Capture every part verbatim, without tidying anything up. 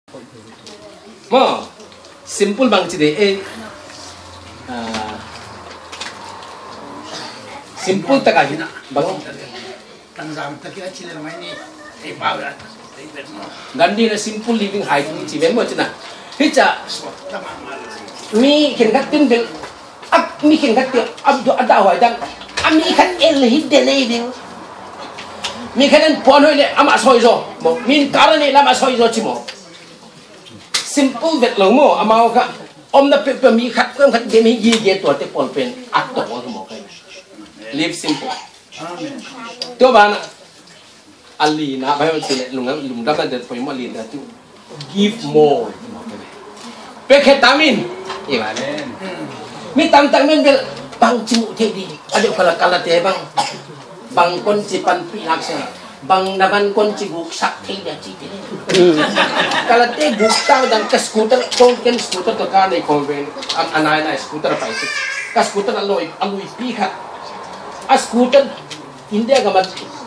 Maw, simple bang ci de, eh, ah, simple taka hi bang. Gandhi na simple living hai ci ven maw cina. Hi ca mi khenkhat tin bel a mi khenkhat tin a dahhuai dan a mi khat el hi de lei ding. Mi khat in puan hoih le amah sawi zaw maw, min kar a neih le amah sawi zaw ci maw. Simple vet lo maw, amau kha omna peuhpeuh mi khat khat dem hi gige tuate pawl pen a tawh maw kai. Live simple. Tua banah a lina Bible ci le lungdam na det poimawh a lina tu give more. Pekhe tamin. Mi tamtak men bel bang ci muh thei di a deuh kala kalate bang. Bang kon ci panpih lak sia. Bang na van kon ci guksak thei dia ci te. Kalate guktak dan ka scooter kong ken scooter to ka nei kong ven. A nai nai scooter pai ci. Ka scooter a loi a lui pi khat. A scooter India gam a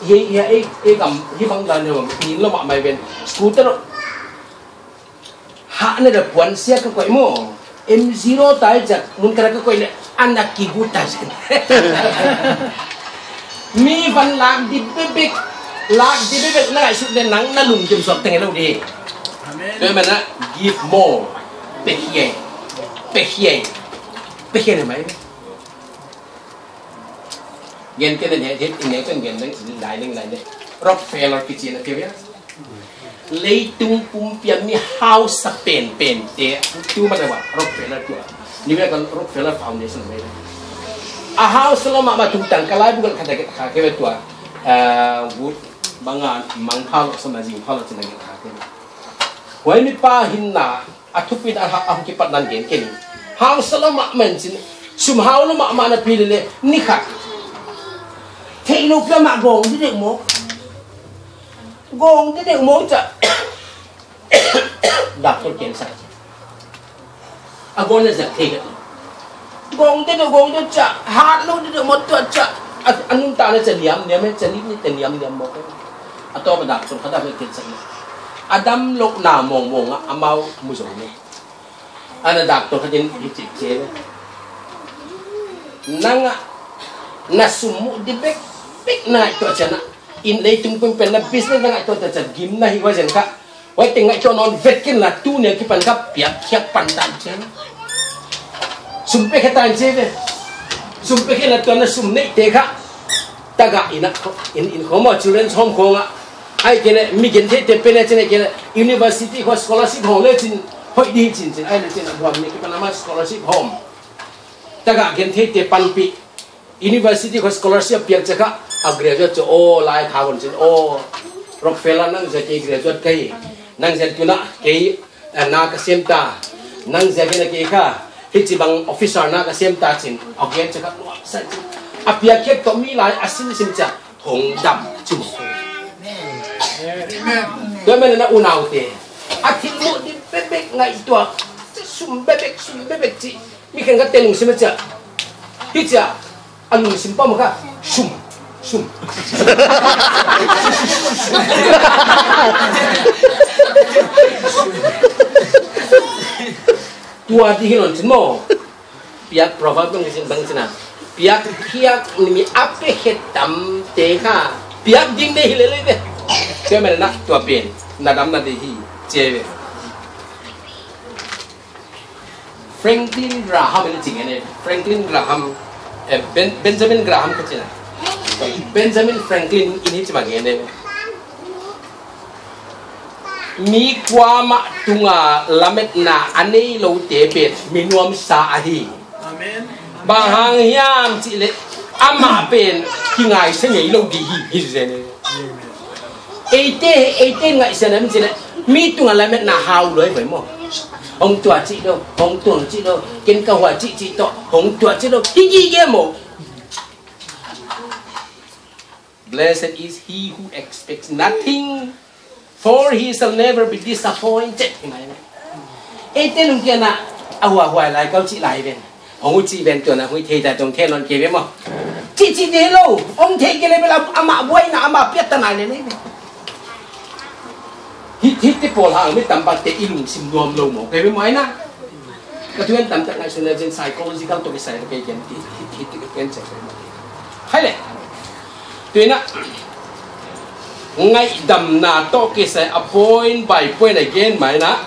hi hi hi hi gam hi bang dan hi bang ni lo mah mai ven. Scooter hah na da puan sia ka koih maw. M zero tai jak mun kara ka koih le anak ki gu tai jak. Mi van lak di bebek lak di bebek na ngai suk de nang na lungkim suak teng lo di. Amen. Tua mana give more. Pehiai. Pehiai. Pehiai mai. Gen kei den he, he, in he pen gen den, lai ding, lai ding. Rockefeller kici na kei ya. Leitung pumpi a mi hausa penpente tu ma dewa Rockefeller tua. Ni bia kan Rockefeller Foundation mai. A hausa lo ma ma tung tang kalai bukan kata kei kei tua. Wood banga mang phalo sama jing phalo cina kei kei. Huai mipa hinna a thupi a hong kipat nan gen kei ni. Hausa lo mahmah in cin sum hau lo mahmah na pi lele ni khat. Theih lo pia mah gawng di deuh maw. Gawng di deuh maw ca. Doctor cancer. A gawng na zak thei ka ti. Gawng te deuh gawng te ca hat lo te deuh mawt tua ca. A nuntakna ca niamniam e, ca nitnit te niamniam mawk e. A tawp a dak sung khat a hoih khensak lo. A dam lohna mawngmawng ah amau mu zo ne. A na dak tawh khatin hi cik ce ne. Nang ah na sum muh di bekbek na ngaihtuah ciang ah, in leitung pumpi pen na business na ngaihtuah ciang gim na hi ua zen kha. Huaite ngaihtuah nawn vet ken la, tuni a kipan kha piakkhiak pan dan ciang. Sum piakkhiak tan ciang ve. Sum piakkhiak la tua na sum neihte kha. Tagah in a, in, in khawng maw, children's home khawng ah. Ai kei le mi gentheite pen a ciang ai kei le university khawng scholarship hawng le cin hoih di cin cin ai le cin a buam ni kipan a ma scholarship hawng. Tagah gentheite panpih. University khawng scholarship piak ciang kha a graduate cu aw lai kha kon cin aw Rockefeller nang zia kei graduate kei nang zia tunah kei na ka sem ta nang zia kei na kei kha hici bang officer na ka sem ta cin a gen ciang kha nuam sa cin a piak khiak tawh mi lai a sin sim ciang hong dam cin. Tua men na unaute a thil muh di bebek ngaihtuah sum bebek sum bebek cih. Mi khenkhat te lungsim a ciah hi ciah a lungsim pam kha sum sum. Tua ti hi lon cin maw. Piak proverb bang cin bang cina piak piak ni mi a pe khet tam te kha piak ding de hi lele de. Tua men na tua pen na dam na de hi ce ve. Franklin Graham in a cing ene. Franklin Graham, eh, ben, Benjamin Graham ka cina. Benjamin Franklin in hi cima ene. Mi kuamah tunga lametna a nei lote pen mi nuamsa ahi. Amen. Bang hang hiam cih leh amah pen kingaihsia ngei lo dih hi, hi zen e. Eite, eite ngaihsia nam cih leh mi tungah lametna hau loi vai maw. Hong tuah cih lo, hong tuang cih lo, ken ka hua cih cih tawh hong tuah cih lo, hi gige maw. Blessed is he who expects nothing, for he shall never be disappointed. Eite lungkiatna a huahuai lai kau cih lai ven. Hong uh cih ven tuan a hui thei ta tong thei lon kei ve maw. Cih cih dih lo. Hong thei kei le bel amah buaina amah piatta nai le le ve. Hih, hih te pawl hang mi tampak te i lungsim nuam lo maw. Kei bia mai na. Ka tuan tamtak ngaihsun le cin psychological tawh kisai lo kei gen ti, hih, hih te ka ken cek lo maw. Hai le. Tuina. Ngaihdamna tawh kisai a point by point a gen mai na.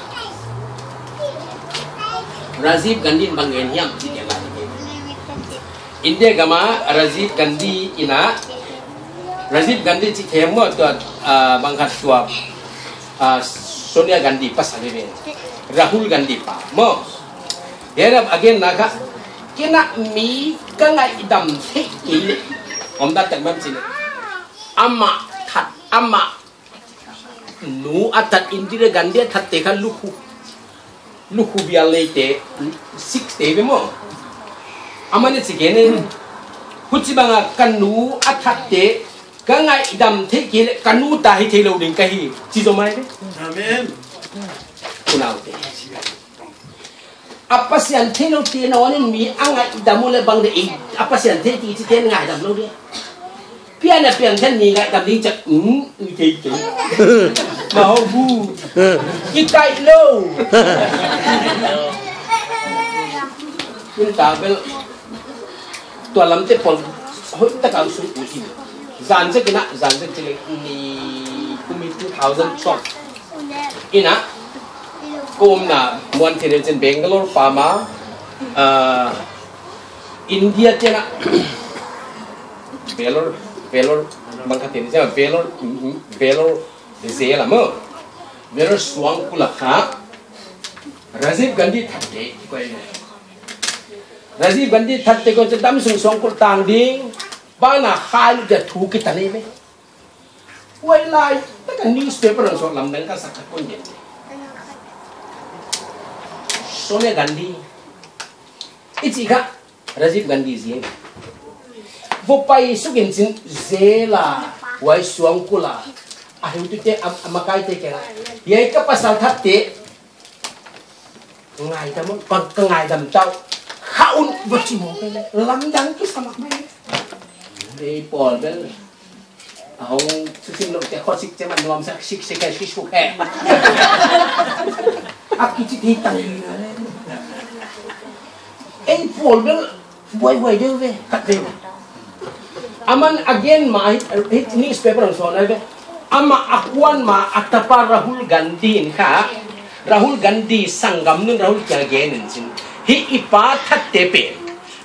Rajiv Gandhi in bang gen hiam ci gen lai. India gama Rajiv Gandhi ina, Rajiv Gandhi ci them maw tua, ah, bang khat tua, ah, Sonia Gandhi pasal hi ven. Rahul Gandhi pa maw. Hiarap again na kha, kina mi ka ngaihdam thei kei le. Om da tak mam ci le. Ama that, ama nu a that Indira Gandhi a that te kha lukhu. Lukhu bial leite six te ve maw. Amane ci kene. Huci banga ka nu a thatte ka ngaihdam thei kei le ka nu ta hi thei lo ding ka hi. Ci zo mai ve. Amen. Unaute. A Pasian thei lo te na wanin mi a ngaihdam uh le bang de i a Pasian thei ti ci te ngaidam lo de. Pian a pian khen mi ngaidam ding cak, um, i kei kei. Ma ho bu. I kaih lo. In ta bel. Tua lamte pawl hoih taka sung uh hi. Zan zek ina, zan zek ci le ni kumi two thousand twelve. Ina, ko omna muan thei le cin Bangalore pama, ah, India tena Vellore, Vellore, bang kha tena Vellore, Vellore zela maw. Vellore suangkul a kha Rajiv Gandhi thatte koi. Rajiv Gandhi thatte koi, damsung suangkul tang ding bana khai lu ja thu kita nei me. Wai lai, taka newspaper ang sawt lamdang ka sak khat pun den. Sonia Gandhi. I cih kha, Rajiv Gandhi zi. Vo pai sukin cin zela, wai suangkul a. A hiutute a, a makaite kena. Yai ka pasal thatte. Ngaidam, ka, ka ngaidam tau. Kha un, va ci mawk. Lamdang kisamak mai. Ei pawl bel. A hong susim lo te khosik ce man nuam sak sik sik he sik suk he. A kici thei tang hi na le. Ei pawl bel buai buai deuh ve, khat ve. Aman a gen ma hi, hi newspaper ang sawn ai ve. Ama a kuan ma a tapa Rahul Gandhi in kha. Rahul Gandhi sanggam nun Rahul kia gen in cin. Hi i pa thatte pen.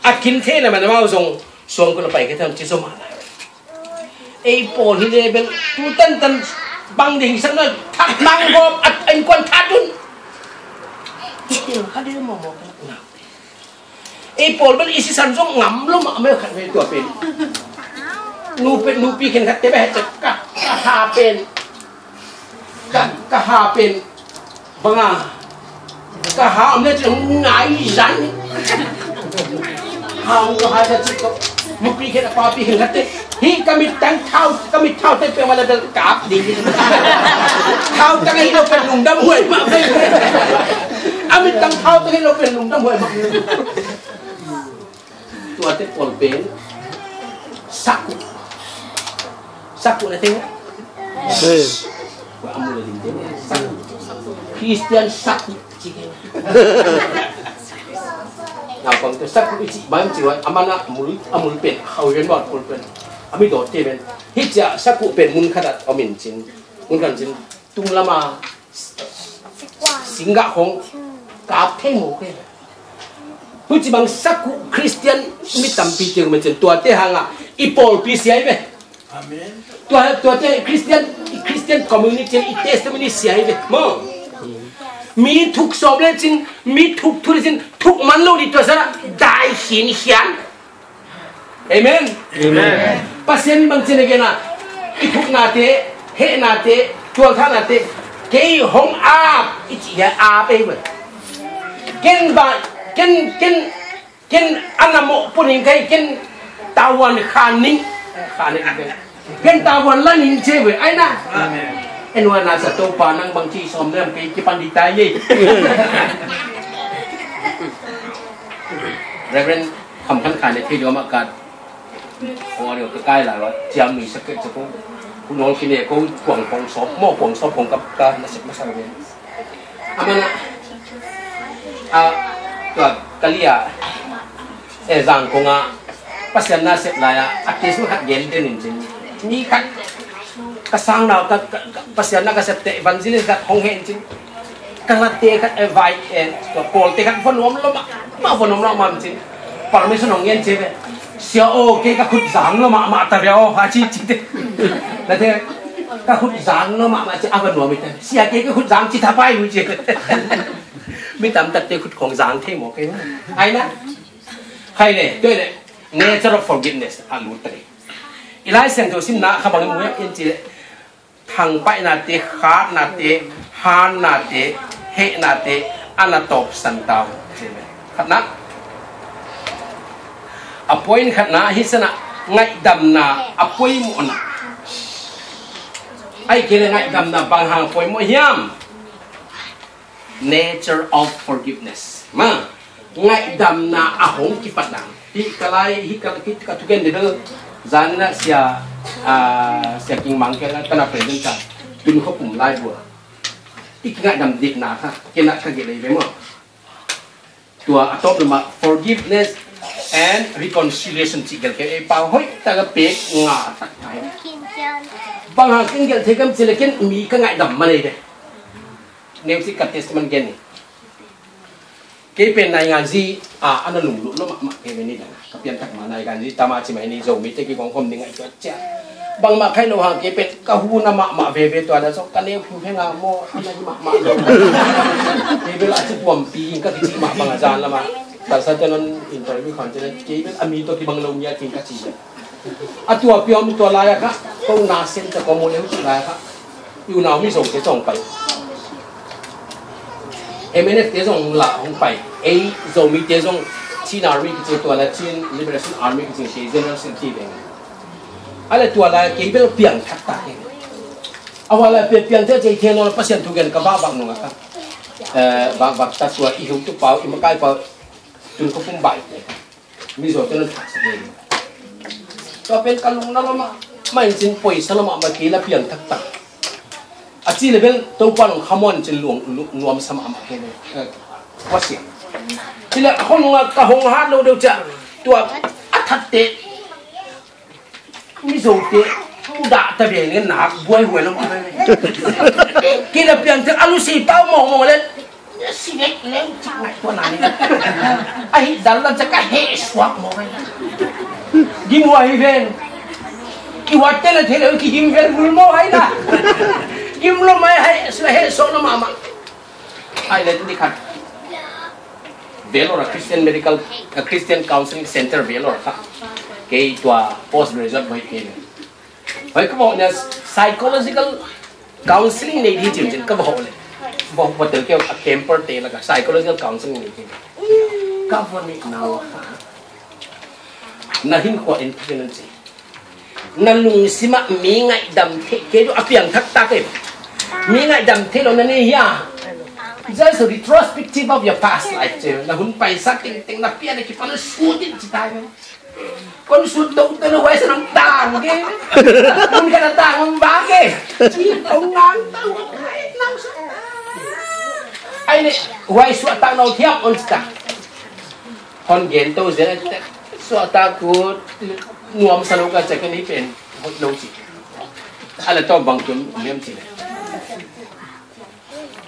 A kin thei na man mau zong suang ko na pai ke tham ci so ma na. Ei pawl hi le bel tu tan tan bang ding sak na that mang gop at en kuan that dun. Ti til kha de mo mo. Ei pawl bel i sisan zong ngam lo mah meh khat ve tua pen. Nu pen nupi khen khat te beh ka, ka ha pen. Ka, ka ha pen. Banga. Ka ha om le ci ngai zan. Ha u ha da ci ko. Nupi khen a papi khen khat te. Hi ka mit tang thau, ka mit thau te pe ma le bel kap ding. Thau tang hi lo pen lungdam huai mah. A mit tang thau tang hi lo pen lungdam huai mah. Tuate pawl pen sakuh. Sakuh na teng. Sakuh. Christian sakuh. Naupang te sakuh i cih bang ci wai a mana mul, a mul pen hau yen bawt kul pen a mi dawt te pen hi cia sakuh pen mun khat at a min cin mun khat cin tung lama singgah hong kap thei mo ke. Huci bang sakuh Christian mi tampi te min cin tuate hanga i pawlpi siai ve. Amen. Tua, tuate Christian, Christian community i testimony siai ve. Mo. Mi thuk sawm le cin, mi thuk thu le cin, thuk man lo di tua sa dai hin hian. Amen. Amen. Pasian in bang cin a gen a, i thuknate, hehnate, tualthahnate kei hong ap i ci hia ap ei ve. Ken ba, ken, ken Ken a na mawh puning kai ken tavuan khan ning. Khan ning kai. Ken tavuan la ning ce ve ai na. Amen. En wa na sa Topa nang bang ci sawm dem kei kipan di tai ye. Reverend Kham Khan Khan ne thei dua ma kat. Aw dua ka kai la wa ciam mi sa ke sa ko. Nawl kine ko kuang kong sawp maw, kuang sawp kong ka, ka nasep masa ve. A mana a, tua ka lia e, Zangkong a Pasian nasep lai a, a case khat gen den in cin. Mi khat ka sang nau ka, ka, ka Pasian na ka sep te evangelist khat hong hen cin. Ka late khat e, vai e, tua Kawlte khat va nuam lo mah mah, va nuam lo mah cin. Permission hong ngen ci ve. Sia aw, kei ka khut zang lo mahmah ta ve aw, ha ci ci te. Na te, ka khut zang lo mahmah ci a va nuam i te. Sia, kei ka khut zang ci tha pai mu ci. Mi tamtakte khut khong zang thei maw kei. Ai na. Khai le, tua le. Nature of forgiveness a lut ta le. I Lai Siangtho simna kha bang i mu in ci le. Thangpaihnate, khatnate, hannate, hehnate a na tawpsan ta uh. Khatna, a point khatna hi sana, ngaihdamna a poimawhna. Ai kei le ngaihdamna bang hang poimawh hiam? Nature of forgiveness. Ma, ngaihdamna a hong kipatna. Hih ka lai, hih ka, hih ka thugen debel. Zanina sia, ah, sia King Mang kei la tana present ta. Tun khopum lai bua. I kingaihdam dikna kha. Kena ka gelei ve maw. Tua a tawp lama forgiveness and reconciliation ci gelkei ei pau hoih taka pek nga tak tai. Bang hang ken gelthei kam ci le ken mi ka ngaihdam ma nei de. Neu ci ka testament gen ni. Kei pen nainganzi a, a na lunglut lo mahmah kei ve ni dang. Ka pianthak ma nainganzi tama ci mai ni Zomite kikongkhom ding ahi tua cia. Bangmah khai lo hang kei pen ka hu na mahmah veve tua na zong ka neu phingpheng a maw a na hi mahmah lo. Kei bel a ci puampi in ka kici mah bang a zan lama. Talsa te non interview khan te na kei bel a mi tua kibang lo mi a ting ka ci. A tua piom tua lai a kha ko na sen ta ko mo leu ci lai a kha. I unau Mizo te zong pai. M N F te zong la hong pai. Ei Zomi te zong Chin Army kici tua la Chin Liberation Army kici te General Secretary veng. A le tua la kei bel piang thak ta kei. A wa la piang piang te kei khen lo Pasian thu gen ka ba bang nung a ka. Eh, ba ba ta tua i hu tu pau i makai pau tun ko pum bai te. Mizo te nun thak sa dei. Tua pen ka lung na lama ma in cin poi sa lama ma kei la piang tak tak. A ci le bel Topa nung khamuan cin luang nuam sa mama kei le. Wa sia. Ci le hong nga ka hong hat lo deuh cia. Tua a that te. Mizo te. Mudah ta beng nak buai huai lo ma. Kei la piang tak a lu si pau mong mong le. Si vek leng cik ngai tua nani. Ahi dal dan cak ka heh suak mo kai. Gim hua hi ven. Ki wat te na thei leu ki gim vel vul mo hai na. Gim lo mai hai su heh suak na mama. Ai le ni khat. Vellore Christian Medical, uh, Christian Counseling Center Vellore kha. Kei tua post graduate boy kei. Hoi ka bawh nia psychological counseling nei di cin cin ka bawh le. Bawh bawh tel keu a camper te la ka psychological counseling nei di. Ka bawh ni nau. Na hin kua in pin ci. Na lungsima mi ngaidam thei ke du a piang thak tak e. Mi ngaidam thei lo na nei hia. Just a retrospective of your past life ce. Na hun paisa ting ting na pian a kipan sutin ci tai. Kon sut dong te lo wai sanang tang ke. Mun kana tang om ba ke. Ci tong ngang tang om kai nang sa. Ai ne wai suak tang nau thiam on sta. Hon gen to zen a suak ta ku nuam sa lo ka cek ni pen hot lo ci. Ala to bang tun miam ci le.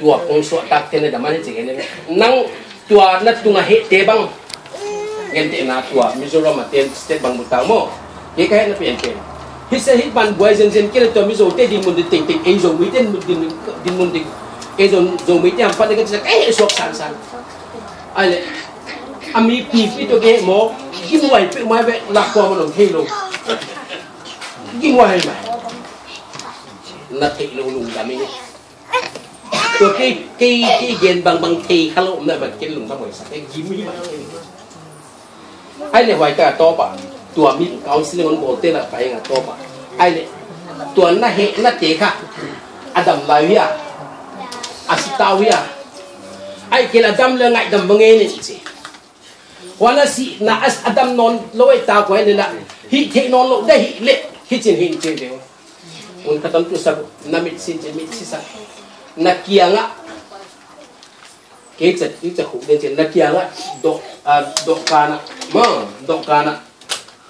Tua kong suahtak te na daman hi ci ngen nang tua na tunga hehte bang. Ngentehna tua Mizoram a ten state bang mutau maw. Kei ka hehna pian pen. Hi se hi pan buai zenzen kei le tua Mizo te dinmun di tengteng ei Zo mite dinmun di ei Zo Zo mite hampan de ka ci sa ka heh suak sansan. Ai le a mi pipi tua ke heh maw. Gimhuai peh mai ve lak kua maw nong thei lo. Gimhuai mai. Na theih lo lungdam hi. Tua kei kei kei gen bangbang thei kha lo om na vat ken lungdam hoih sa kei gim hi mah. Ai le huai ta tawpa tua mi counseling on bawlte la pai nga tawpa ai le tua na heh na te kha a dam lai uh hia a si ta uh hia ai kei la dam le ngaih dam bang e nen ci. Huan a sihna a dam nawn lo ei ta kuai le la hih theih nawn lo de hih le hih cin hih cin deu. Mun khat om tu sa, na mit sin ci, mit si sa. Na kiangah. Kei ca, kei ca khuk den ci, na kiangah. Dok, ah, dok kana. Ma, dok kana.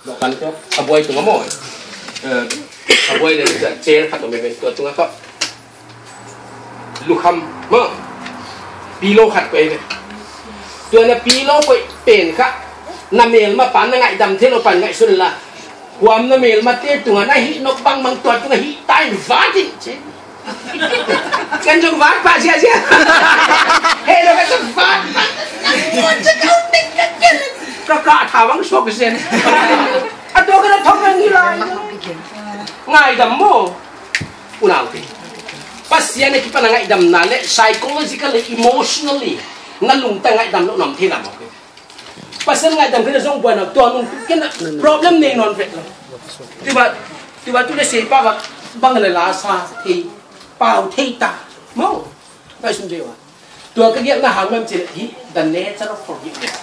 Dok kana tu. A buai tunga maw. Eh, a buai le ca chair khat om ben tua tunga kha. Lukham, ma. Pillow khat koih ve. Tua na pillow koih pen kha. Na melma pan na ngaihdam thei lo pan ngaihsun la. Huam na melmate tunga na hih nok bangbang tua tunga hih tain vat in ci. Kan zong vat pah ziazia. Hei lo kan zong vat pah. Ka kah tha bang suak sen. A tua ka na thong nang hi lai. Ngaihdam maw. Unaute, Pasian a kipan a ngaihdamna le psychologically, emotionally na lungtang ngaihdam lo nam thei lam. Pasian ngaihdam khin a zong buai na tua nung khin a problem nei nawn vet lo. Tua, tua tu le sei pa ba bang le la sa thei, pau thei ta. Maw. Ngaihsun thei uh a. Tua ka gialhna hang mah ci leh hih the nature of forgiveness.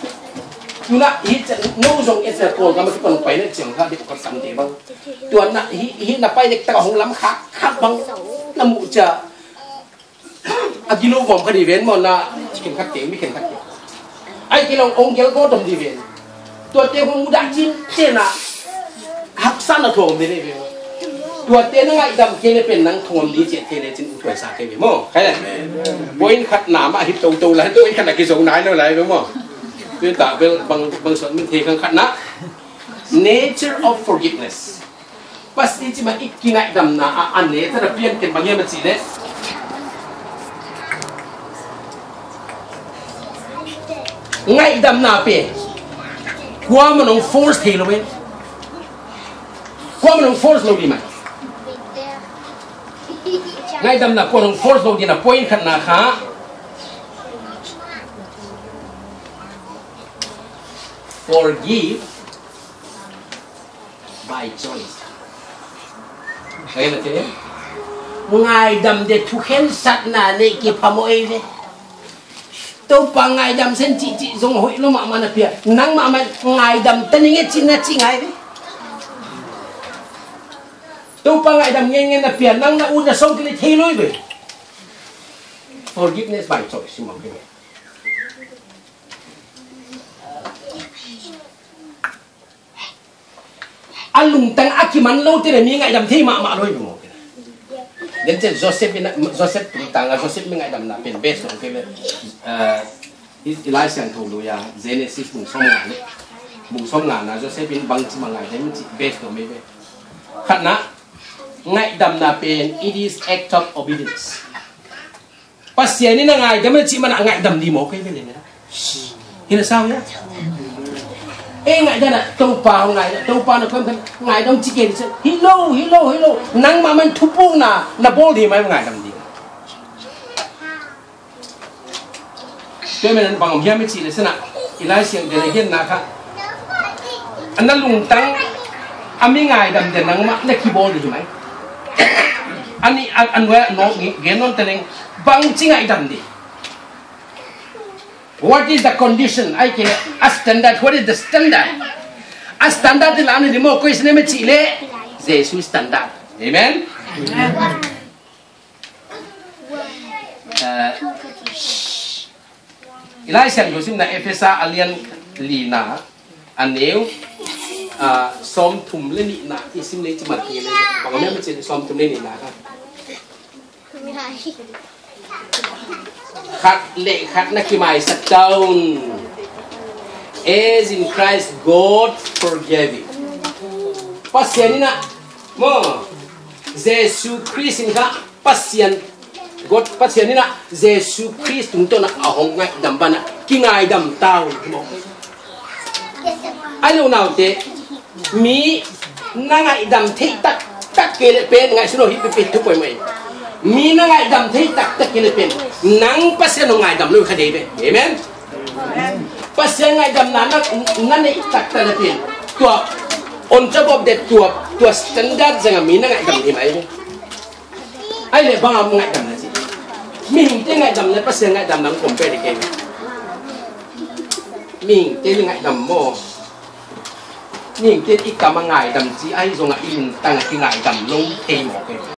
Tuna hih ciang no zong e cia Kawlgam a kipan pai leh ciang kha deuh khat sam te bang. Tua na hih, hih na pai dek tak a hong lam khak khak bang na muh cia. A gilo bawm kha di ven maw na khen khat te, mi khen khat te. Ai kilong ong gel ko tom di ven. Tuate hong mudah cin cin a haksa na thawm ding hi ve. Tuate na ngaihdam kei le pen nang thawm ding ciat kei le cin uthuai sa kei ve maw. Khai le. Point khatna mah hi toto lai, point khatna kizo nai lo lai ve maw. Tui ta bel bang, bang suan min thei khatna. Nature of forgiveness. Pasian cima i kingaihdamna a, a nature a pian ken bang hiam a cih leh. Ngaihdamna pen kuamah nong force thei lo e. Kuamah nong force lo ding mah. Ngaihdamna kuamah nong force lo ding a point khatna kha. Forgive by choice. Ngaidam de thukhensatna nei kiphamawh ei ve. Topa ngaidam sen cihcih zong hoih lo mahmah na pia. Nang mahmah ngaidam ta ning e cih na cih ngai ve. Topa ngaidam ngeingei na pia nang na ut na sawng kili thei lo ei ve. Forgiveness by choice simah kei ve. A lungtang a kiman lo te le mi ngaidam thei mahmah lo hi maw. Den ciang Joseph in, Joseph tungtang a Joseph mi ngaidamna pen best lo kei le. Eh, i, i Lai Siangtho lui a Genesis bung sawm nga le bung sawm nga na Joseph in bangci mah ngaidam cih best lo mei ve. Khatna, ngaidamna pen it is act of obedience. Pasian in a ngaidam a cih man a ngaidam ding maw kei ve le. Hi na sau ya. E ngaidam na Topa ngaidam, Topa na khuam khan ngaidam cih kei ni sa. Hi lo, hi lo, hi lo. Nang mah man thupukna na bawl ding mah ngaidam ding. Tua men an bang om hiam i cih le sena i Lai Siangtho le hian na kha. An na lungtang a mi ngaidam den nang mah na kibawl ding hi mai. Ani an, an wea no gen non teleng bang ci ngaidam ding. What is the condition? Ai ke a standard. What is the standard? A standard ti la ni mo question me ci le. Jesu standard. Amen. Amen. Eh, i Lai Siangtho simna Efesa a lian lina a neu, ah, sawmthum le nihna i sim lei ci mah kei le. Bang a miam a cin sawmthum le nihna kha. Khat le khat na kimaisak tawn. As in Christ God forgave you. Pasian in a maw, Jesu Khrist in kha Pasian, God Pasian in a Jesu Khrist tungtawn a hong ngaidam ban a kingaidam tawn maw. Ai lo naute, mi na ngaidam thei taktak kei le pen ngaihsun lo hi pipit thu poimai. Mi na ngaidam thei taktak kei le pen nang Pasian hong ngaidam lo kha dei ve. Amen. Pasian ngaidamna na, na neih taktak le pen tua on top of that tua, tua standard zanga mi na ngaidam thei mai ve. Ai le bang a ngaidam na ci. Mihingte ngaidam le Pasian ngaidam nang compare ding kei. Mihingte ni ngaidam maw. Mihingte i kam a ngaidam ci ai zong a i lungtang a kingaidam lo thei maw kei.